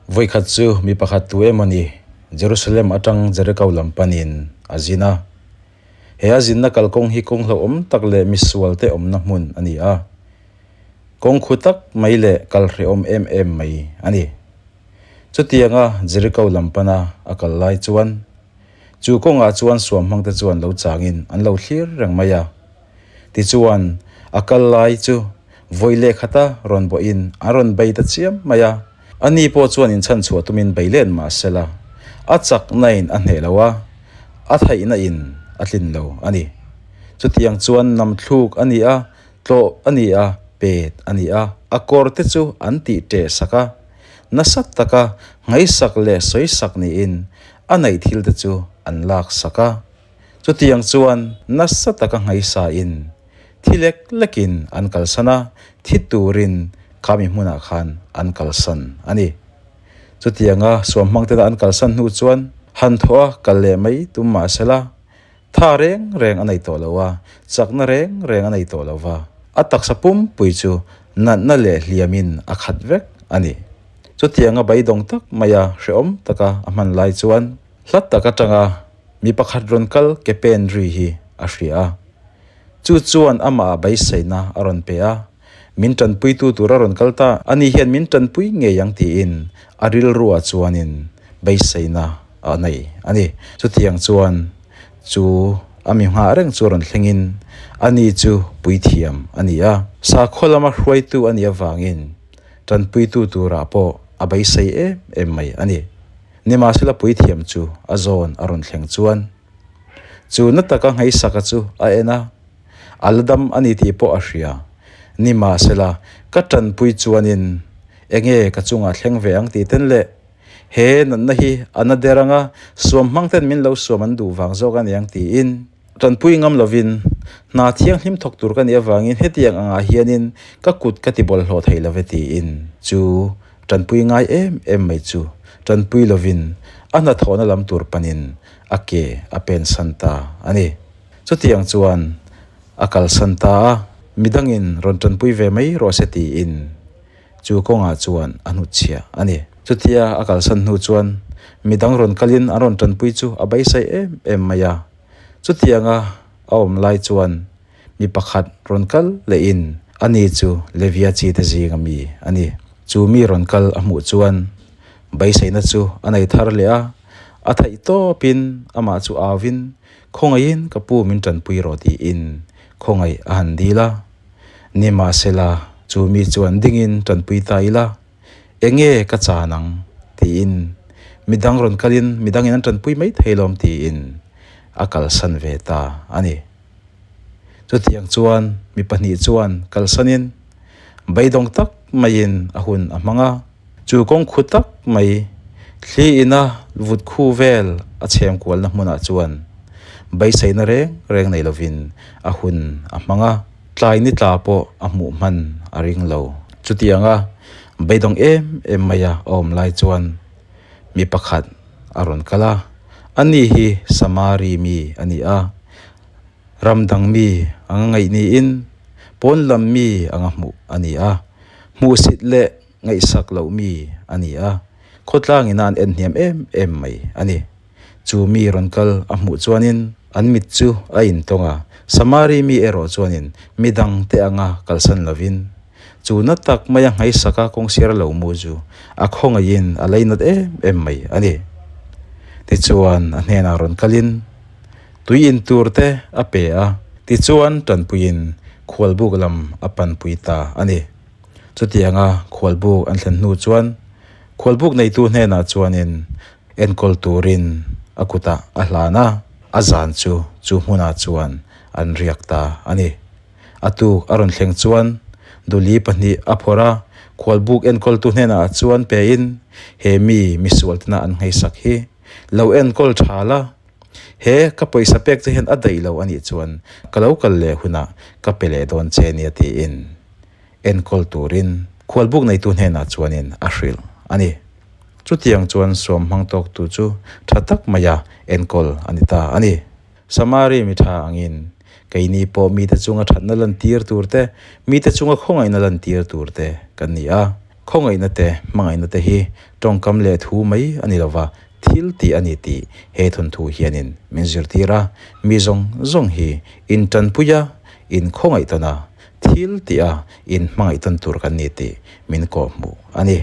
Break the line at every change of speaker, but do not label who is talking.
Vawikhat chu mi pakhat tu emaw ni Jerusalem atang Jeriko lam panin a zin a. He a zinna kalkawng hi kawng hlauhawm tak leh misualte awmna hmun a ni a. Kawng khu tak mai leh kal hrehawm em em mai a ni. Chutianga Jeriko lam pana a kal lai chuan chu kawngah chuan suamhmangte chuan lo changin an lo thlir reng mai a. Tichuan, a kal lai chu vawi leh khata rawn bawhin an rawn bei ta chiam mai a. Ani pawh chuan inchhanchhuah tumin bei let mah sela, a chaknain a hneh lo a, a theihnain a tlin lo a ni. Chutiang chuan nam thluk a ni a, tlawh a ni a, pet a ni a, a kawr te chu an tih ṭeh sak a. Nasa taka ngaihsak leh sawisak niin a neih thil te chu an lak sak a. Chutiang chuan nasa taka ngaisain thi lek lekin an kalsan a, thi turin khami hmunah khan an kalsan a ni. Chutianga suamhmang tena an kalsan hnu chuan han thaw a kal leh mai tum mah sela, tha reng reng a nei tawh lo a, chakna reng reng a nei tawh lo va, a taksa pumpui chu natna leh hliamin a khat vek a ni. Chutianga beidawng tak maia hrehawm taka a hman lai chuan hla tak atanga Mi pakhat rawn kal ke pen ri hi a hria a. Chu chuan amah beiseina a rawn pe a, Min tanpuitu tur a rawn kal ta, ani hian min tanpui ngei ang tiin a rilruah chuanin beiseina a nei a ni. Chutiang chuan chu a mi nghah reng chu rawn thlengin ani chu puithiam a ni a. Sakhaw lama hruaitu a nih avangin tanpuitu turah pawh a beisei em em mai a ni. Nimahsela puithiam chu a zawn a rawn thleng chuan chu na taka Ngheisaka chu a en a, a la dam a ni tih pawh a hria. Nimahsela ka tanpui chuanin enge ka chungah thleng ve ang tih ten le, he natna hi a na der anga suam hmang ten min lo suam an duh vang zawk a niang tiin tanpui ngam lovin hna thianghlim thawk tur ka nih avangin hetiang angah hianin ka kut ka ti bawlhhlawh thei love tiin chu Tanpui ngai em em mai chu tanpui lovin a hnathawhna lam tur panin a ke a pensan ta a ni. Chutiang chuan a kalsan ta a, midangin rawn tanpui ve mai rawh se tiin chu kawngah chuan a hnutchhiah a ni. Chutia a kalsan hnu chuan midang rawn kalin an rawn tanpui chu a beisei em em mai a. Chutianga a awm lai chuan Mi pakhat rawn kal lehin ani chu Levia chi te zinga mi a ni. Chu mi rawn kal a hmuh chuan beiseina chu a nei thar leh a, a theih tawpin amah chu auvin, Khawngaihin ka pu min tanpui rawh tiin khawngaih a han dil a. Nimahsela, chu mi chuan dingin tanpui ta ila, enge ka chan ang? tiin midang rawn kalin midangin an tanpui mai thei lawm tiin a kalsan ve ta a ni. Chutiang chuan mi pahnih chuan kalsanin beidawng tak maiin a hun a hmang a, chu kawng khu tak mai thli ina vut khu vel a chhem kualna hmunah chuan beiseina reng reng nei lovin a hun a hmang a, tlai ni tla pawh a hmuh hman a ring lo. Chutianga beidawng em em maia a awm lai chuan mi pakhat a rawn kal a, ani hi Samari mi a ni a. Ram dang mi anga ngaih niin pawn lam mi anga hmuh a ni a, hmuhsit leh ngaihsak loh mi a ni a, khawtlang ina an en hniam em em mai a ni. Chu mi rawn kal a hmuh chuanin an mit chu a intawng a, Samari mi erawh chuanin mi dang te anga kalsan lovin chu na tak maia nghaisaka kawngsiar lo mu chu a khawngaihin a leinat em em mai a ni. Tichuan a hnenah rawn kalin. Tui in tur te a pe a, tichuan tanpuiin khualbuk lam a panpui ta a ni. Chutianga khualbuk an thlen hnu chuan khualbuk neitu hnenah chuanin enkawl turin a kutah a hlan a, a zan chu chu hmunah chuan an riak ta a ni. A tuk a rawn thleng chuan duli pahnih a phawrh a, khualbuk enkawltu hnenah chuan pein he mi misualtena an ngheisak hi lo enkawl tha la, He ka pawisa pek che hian a daih lo a nih chuan ka lo kal leh hunah ka pe leh dawn che nia tiin enkawl turin khualbuk neitu hnenah chuanin a hrilh a ni. Chutiang chuan suam hmang tawktu chu tha tak maia enkawl a ni ta a ni. Samari mi tha angin keini pawh mite chunga thatna lantir tur te, mite chunga khawngaihna lantir tur te kan ni a. Khawngaihna te, hmangaihna te hi tawngkam leh thu mai a ni lova, thil tih a ni tih he thawnthu hianin min zirtir a. Mi zawng zawng hi intanpui a, inkhawngaih tawn a, thil tih a, inhmangaih tawn tur kan ni tih min kawhhmuh a ni.